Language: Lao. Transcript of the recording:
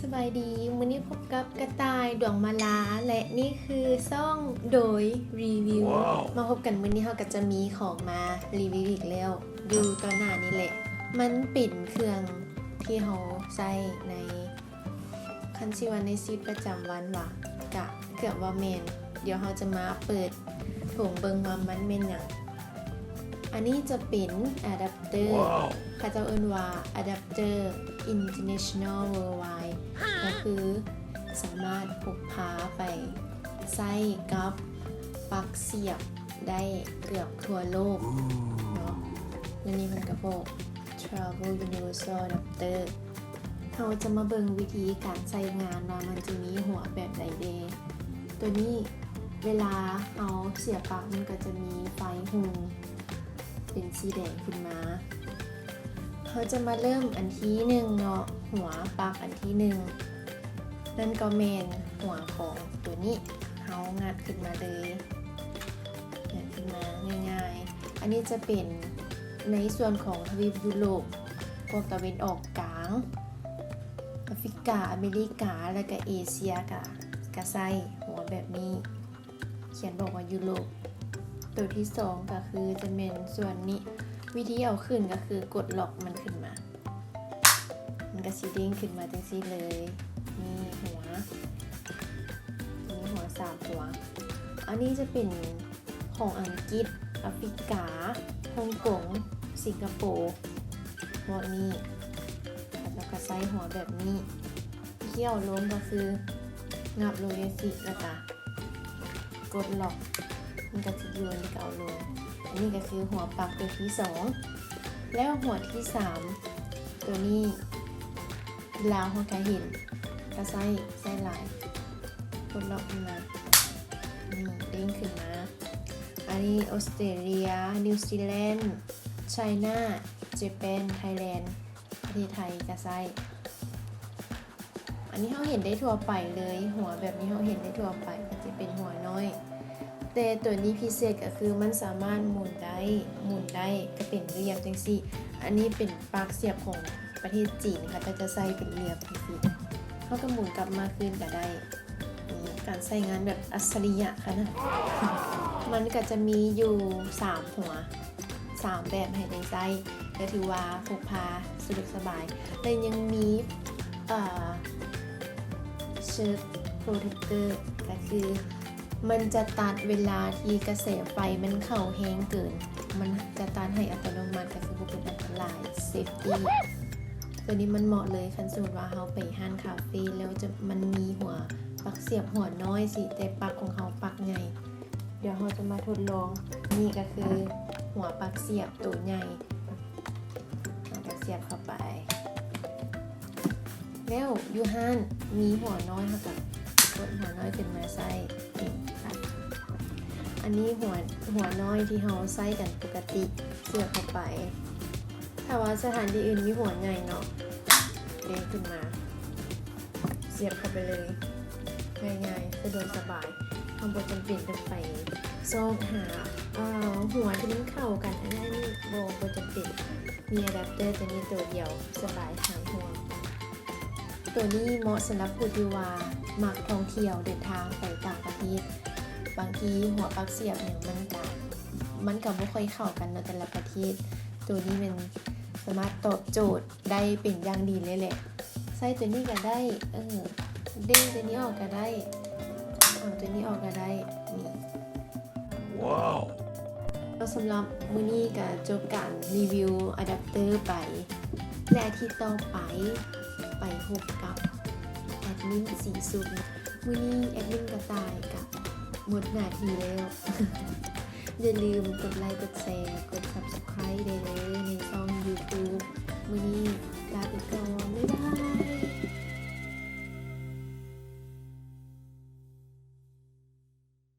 ສະບາຍດີ, ມື້ນີ້ພົບກັບກະຕ່າຍ ດວງມາລາ ແລະ ນີ້ຄືຊ່ອງໂດຍຣີວິວ. ມາພົບກັນມື້ນີ້ເຮົາກໍຈະມີຂອງມາຣີວິວອີກແລ້ວ. ຢູ່ຕໍ່ໜ້ານີ້ແຫຼະ, ມັນເປັນເຄື່ອງທີ່ເຮົາໃຊ້ໃນ ຄັນຊິວ່າໃນຊີວິດປະຈຳວັນຫວາ? ກະເກືອບວ່າແມ່ນ. ດຽວເຮົາຈະມາເປີດຖົງເບິ່ງວ່າມັນແມ່ນຫຍັງ. ອັນນີ້ຈະເປັນອາດັບເຕີ, ເຂົາເຈົ້າເອີ້ນວ່າອາດັບເຕີ international worldwide ກໍຄືສາມາດພົກພາໄປໃຊ້ກັບປັກສຽບໄດ້ເກືອບທົ່ວໂລກເນາະ. ແລ້ວນີ້ເພິ່ນກໍບອກ travel universal adapter. ເຮົາຈະມາເບິ່ງວິທີການໃຊ້ງານວ່າມັນຈະມີຫົວແບບໃດແດ່. ໂຕນີ້ເວລາເຮົາສຽບປັກ ມັນກໍຈະມີໄຟຮຸ່ງເປັນສີແດງຂຶ້ນມາ. ເຮົາຈະມາເລີ່ມອັນທີໜຶ່ງເນາະ, ຫົວປັກອັນທີໜຶ່ງ ນັ້ນກໍແມ່ນຫົວຂອງໂຕນີ້. ເຮົາງັດຂຶ້ນມາເລີຍ, ງັດຂຶ້ນມາງ່າຍໆ. ອັນນີ້ຈະເປັນໃນສ່ວນຂອງທະວີບຢູໂຣບ, ພວກຕາເວັນອອກກາງ, ອາຟຣິກາ, ອາເມລິກາ ແລະ ກະເອເຊຍ ກະ ກະໃຊ້ຫົວແບບນີ້. ຂຽນບອກວ່າຢູໂຣບ. ໂຕທີສອງກະຄືຈະແມ່ນສ່ວນນີ້. ວິທີເອົາຂຶ້ນກະຄືກົດລັອກມັນຂຶ້ນມາ. ມັນກະຊິເດ້ງຂຶ້ນມາຈັ່ງຊີ້ເລີຍ. ມີຫົວ, ມີຫົວສາມຫົວ. ອັນນີ້ຈະເປັນຂອງອັງກິດ, ອາຟຣິກາ, ຮົງກົງ, ສິງກະໂປ. ພວກນີ້ເຂົາເຈົ້າກະໃຊ້ຫົວແບບນີ້. ວິທີເອົາລົງກະຄືຫຍັບລົງຈັ່ງຊີ້ ແລ້ວກະ ກົດລັອກ ມັນກະຊິຢູ່ ອັນນີ້ກະເອົາລົງ. ອັນນີ້ກະຄືຫົວປັກໂຕທີສອງ. ແລ້ວຫົວທີສາມ ໂຕນີ້ລາວເຮົາກະເຫັນ ກະໃຊ້ ໃຊ້ຫຼາຍ. ກົດລັອກຂຶ້ນມາ ນີ້ ເດ້ງຂຶ້ນມາ. ອັນນີ້ອົດສະເຕຣເລຍ, ນິວຊີແລນ, ໄຊນາ, ເຈແປນ, ໄທແລນ, ປະເທດໄທກະໃຊ້. ອັນນີ້ເຮົາເຫັນໄດ້ທົ່ວໄປເລີຍ, ຫົວແບບນີ້ເຮົາເຫັນໄດ້ທົ່ວໄປ, ມັນຈະເປັນຫົວນ້ອຍ. ແຕ່ໂຕນີ້ພິເສດກໍຄືມັນສາມາດໝູນໄດ້, ໝູນໄດ້ກໍເປັນລຽບຈັ່ງຊີ້. ອັນນີ້ເປັນປາກສຽບຂອງປະເທດຈີນ, ເຂົາເຈົ້າຈະໃຊ້ເປັນລຽບຈັ່ງຊີ້. ເຮົາກໍໝູນກັບມາຄືນກໍໄດ້. ນີ້ ການໃຊ້ງານແບບອັດສະລິຍະຂະໜາດ. ມັນກໍຈະມີຢູ່ສາມຫົວ, ສາມແບບໃຫ້ໄດ້ໃຊ້, ກໍຖືວ່າພົກພາສະດວກສະບາຍ. ແລະ ຍັງມີ ເອີ ເຊີກໂປຣເທັກເຕີ ກໍຄືມັນຈະຕັດເວລາທີ່ກະແສໄຟມັນເຂົ້າແຮງເກີນ, ມັນຈະຕັດໃຫ້ອັດຕະໂນມັດ, ກໍຄືບໍ່ເປັນອັນຕະລາຍ, ເຊຟຕີ້. ໂຕນີ້ມັນເໝາະເລີຍ ຄັນສົມມຸດວ່າເຮົາໄປຮ້ານຄາເຟແລ້ວຈະ ມັນມີຫົວປັກສຽບຫົວນ້ອຍຊີ້ ແຕ່ປັກຂອງເຮົາປັກໃຫຍ່. ດຽວເຮົາຈະມາທົດລອງ. ນີ້ກໍຄືຫົວປັກສຽບໂຕໃຫຍ່, ເຮົາກໍສຽບເຂົ້າໄປ. ແລ້ວຢູ່ຮ້ານມີຫົວນ້ອຍ ເຮົາກໍກົດຫົວນ້ອຍຂຶ້ນມາໃສ່. ນີ້ ອັນນີ້ຫົວ ຫົວນ້ອຍທີ່ເຮົາໃຊ້ກັນປົກກະຕິ, ສຽບເຂົ້າໄປ. ຖ້າວ່າສະຖານທີ່ອື່ນມີຫົວໃຫຍ່ເນາະ, ເດ້ງຂຶ້ນມາ, ສຽບເຂົ້າໄປເລີຍ, ງ່າຍໆ ສະດວກສະບາຍ. ເຮົາບໍ່ຈຳເປັນຕ້ອງໄປຊອກຫາ ເອີ ຫົວທີ່ມັນເຂົ້າກັນ, ອັນນັ້ນນີ້ບໍ່ ບໍ່ຈຳເປັນ. ມີອາດັບເຕີໂຕນີ້ໂຕດຽວ, ສະບາຍຫາຍຫ່ວງ. ໂຕນີ້ເໝາະສຳລັບຜູ້ທີ່ວ່າມັກທ່ອງທ່ຽວ, ເດີນທາງໄປຕ່າງປະເທດ. ບາງທີຫົວປັກສຽບຫຍັງມັນກະ ມັນກະບໍ່ຄ່ອຍເຂົ້າກັນເນາະ ແຕ່ລະປະເທດ. ໂຕນີ້ແມ່ນສາມາດຕອບໂຈດໄດ້ເປັນຢ່າງດີເລີຍແຫຼະ. ໃສ່ໂຕນີ້ກະໄດ້, ເອີ, ເດ້ງໂຕນີ້ອອກກະໄດ້, ເອົາໂຕນີ້ອອກກະໄດ້. ນີ້ ວ້າວ ແລ້ວສຳລັບມື້ນີ້ກະຈົບການຣີວິວອາດັບເຕີໄປ ແລະ ອາທິດຕໍ່ໄປໄປພົບກັບແອດມິນສີສຸກ. ມື້ນີ້ແອດມິນກະຕ່າຍກະໝົດໜ້າທີ່ແລ້ວ. ຢ່າລືມກົດໄລກ໌ ກົດແຊ ກົດ Subscribe ໄດ້ເດີ.